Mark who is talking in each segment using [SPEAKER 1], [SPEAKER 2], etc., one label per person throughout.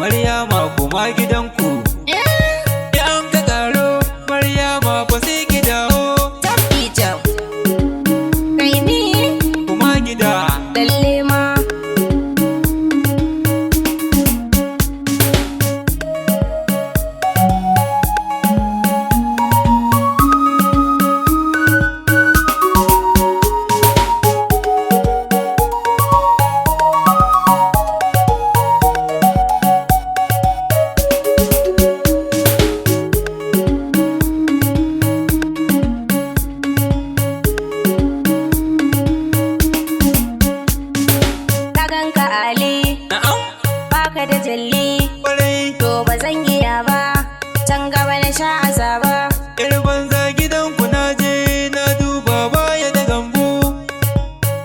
[SPEAKER 1] Maryama kuma gidanku.
[SPEAKER 2] Yeah.
[SPEAKER 1] Ya an ka karo Maryama fa sai ki dawo.
[SPEAKER 2] Tabbi jam. Kai ni.
[SPEAKER 1] Kuma gida.
[SPEAKER 2] Lalle ma. Ka ganka Ali.
[SPEAKER 1] Na'am.
[SPEAKER 2] Baka da jalli.
[SPEAKER 1] Kwarai.
[SPEAKER 2] To ba zan iya ba. Can gaba na sha azaba.
[SPEAKER 1] Yar banza gidanku na je na duba baya da gambo.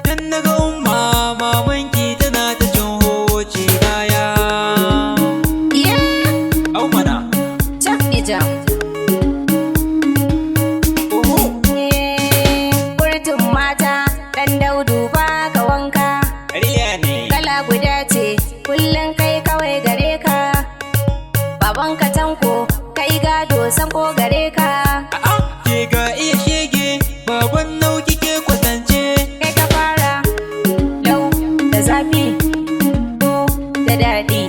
[SPEAKER 1] Dan naga umma mamanki tana ta cin hoci daya.
[SPEAKER 2] Yeah.
[SPEAKER 1] Au mana.
[SPEAKER 2] Tabbi jam.
[SPEAKER 1] Oho.
[SPEAKER 2] Yeah. Kurtun mata. Dan daudu baka wanka.
[SPEAKER 1] Ƙarya ne.
[SPEAKER 2] Kala guda ce. Kullum kai kawai gare ka. Babanka tanko. Kai gado sanko gare ka.
[SPEAKER 1] A'a, ke ga iya shege, baban nau kike kwatance.
[SPEAKER 2] Kai ka fara lau da zafi ko da daɗi.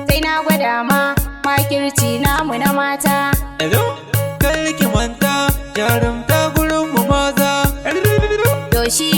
[SPEAKER 2] Sai na gwada ma makirci namu na mata.
[SPEAKER 1] Hello, kar ki manta, jarumta gurin mu maza.
[SPEAKER 2] To shi